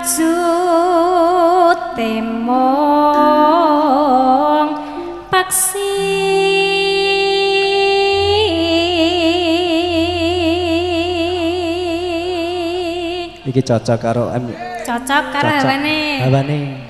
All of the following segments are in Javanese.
Wujute mung paksi. Iki cocok karo cocok karo hawane. Hawane.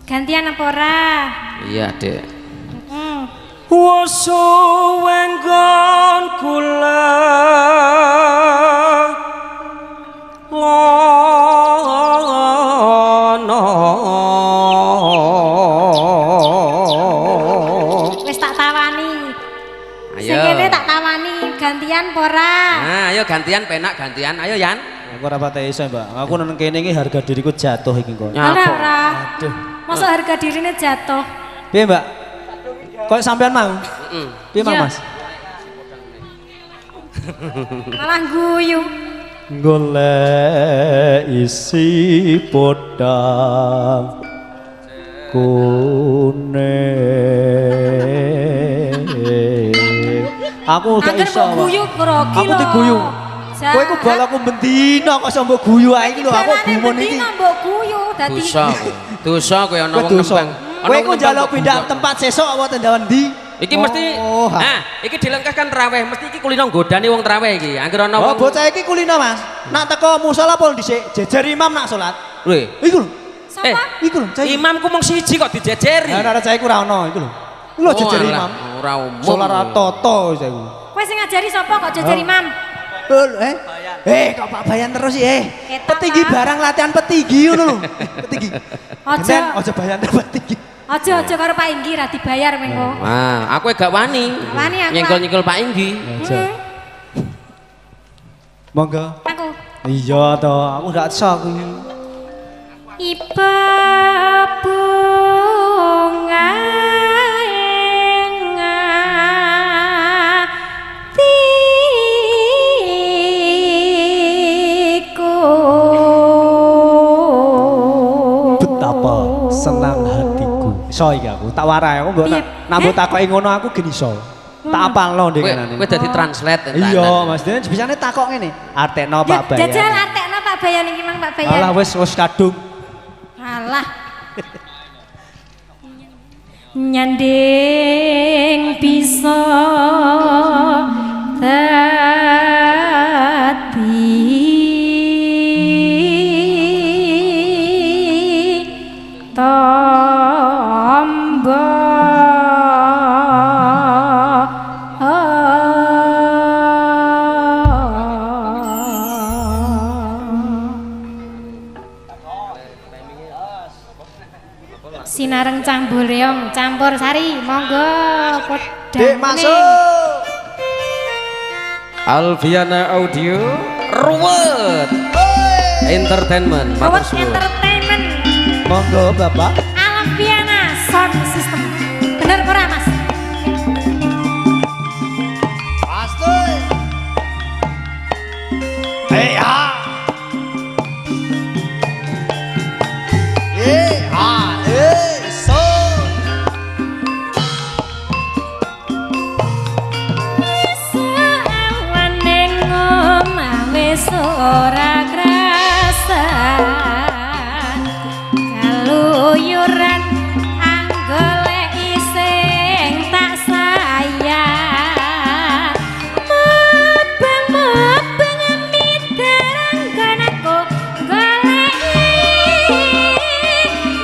Gantian apa ora? Iya, Dek. Woso wenggon kula lono. Wis tak tawani. Ayo. Sing kene tak tawani, gantian apa ora? Nah, ayo gantian penak gantian. Ayo Yan. Aku ora pate iso, Mbak. Aku nang kene iki harga diriku jatuh iki kok. Ora ora. Aduh. Masa harga dirine jatuh? Piye, Mbak? Kok sampean mau? Heeh. Piye mau, Mas? Malah guyu. Golek isi podang kuning. Aku gak iso. Angger guyu grogi. Aku diguyu. Kowe iku balaku bendina kok iso mbok guyu ae iki lho, aku gumun iki. Bendina mbok guyu dadi dosa. Dosa kowe ana wong nembang. Kowe iku njaluk pindah tempat sesuk apa tendawan ndi? Iki mesti nah, iki dilengkahkan traweh, mesti iki kulino nggodani wong traweh iki. Angger ana wong. Oh, bocah iki kulino, Mas. Nak teko musala pol dhisik, jejer imam nak salat. Lho, iku lho. Sapa? Iku lho, cah. Imamku mung siji kok dijejeri. Lah ora cah iku ora ono iku lho. Iku lho jejer imam. Ora umum. Salat ora toto cah iku. Kowe sing ngajari sapa kok jejer imam? Kok Pak Bayan terus sih, Petinggi barang latihan petinggi ngono lho. Petinggi. Aja aja bayan petinggi. Aja aja karo Pak Inggi ra dibayar mengko. Wah, aku gak wani. Wani aku. Nyengkol-nyengkol Pak Inggi. Aja. Monggo. Aku. Iya toh, aku gak iso aku. Iba bunga ing atiku. Betapa senang hatiku. Iso iki aku, tak warai aku mbok nak mbok takoki ngono aku gen iso. Tak apalno ndek ngene. Kowe dadi translate. Iya, Mas. Dene bisane takok ngene. Artekno Pak Bayan. Jajal artekno Pak Bayan iki mang Pak Bayan. Alah wis wis kadung. Alah. Nyanding bisa dadi tombo. Sinareng Cambureong campur sari, monggo podang. Dek masuk. Alfiana Audio Ruwet Entertainment. Ruwet Entertainment. Monggo Bapak. Alfiana Sound System. Bener ora Mas? Pasti. Hey ha. Hey ha. Ora krasan kaluyuran anggoleki sing tak sayang mebeng-mebeng midarang aku goleki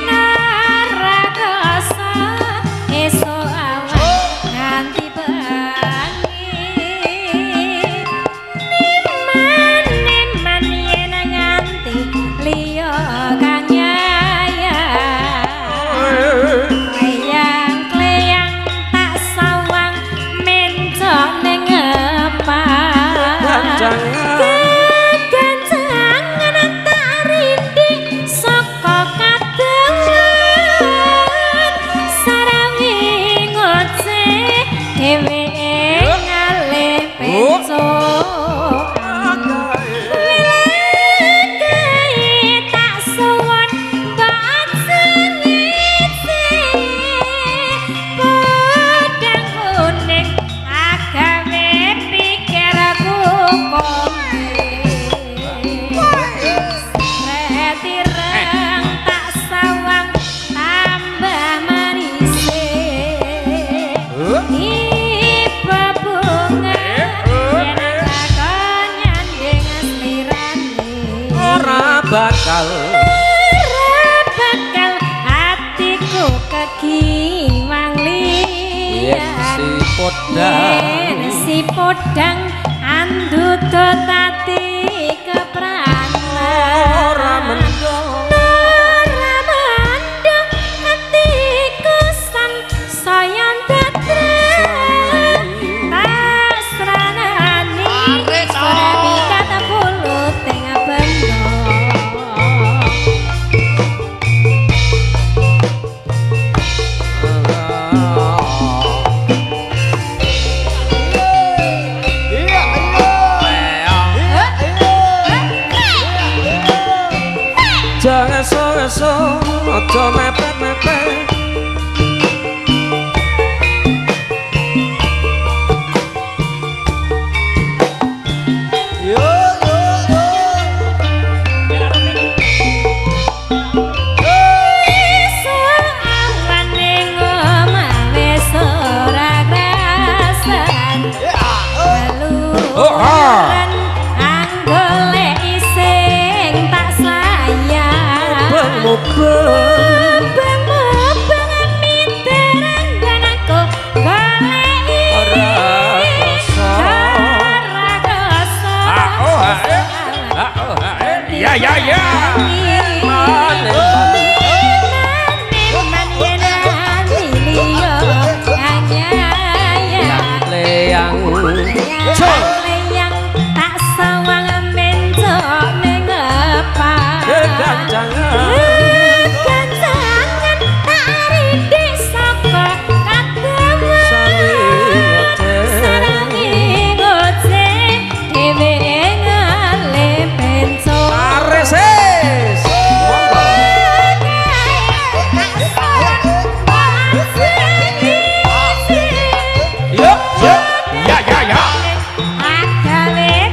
nara krasa esuk awan nganti bengi. Kegancangan. Kegancangan tak rindhi saka kadewan sarangi ngoceh dheweke ngalih pencokan. Wilekae tak suwun mbok sengit podang kuning agawe pikirku kombe. Retireng tak sawang tambah manise. Iba bunga yen lakon nyanding slirane. Ora bakal. Ora bakal atiku kegiwang Yen liyan. si podang. Yen si podang anduda tati kepranan. Ora mendung. Ora mendung atiku san saya datren. Tak sranani ora pikat pulut ing bendo. Jangan so-so, aja mepet-mepet. Yo yo yo. Awan ning omah wis ora krasan. Keluaran anggolek sing tak sayang. Mubeng-mubeng. Mubeng-mubeng miteran aku goleki. Ora krasa. Ora krasa. Ah, oh, ah, eh. Ah, oh, ah, eh. Ya ya ya. Mane, mane. Leyang. Leyang tak sawang mencok ning epak. Kegancangan. Kegancangan tak rindik saka kadewan. Sawi ngoceh. Sarangi ngoceh dheweke ngalih pencok. Areses. Monggo. Yo yo. Ya ya ya. Agawe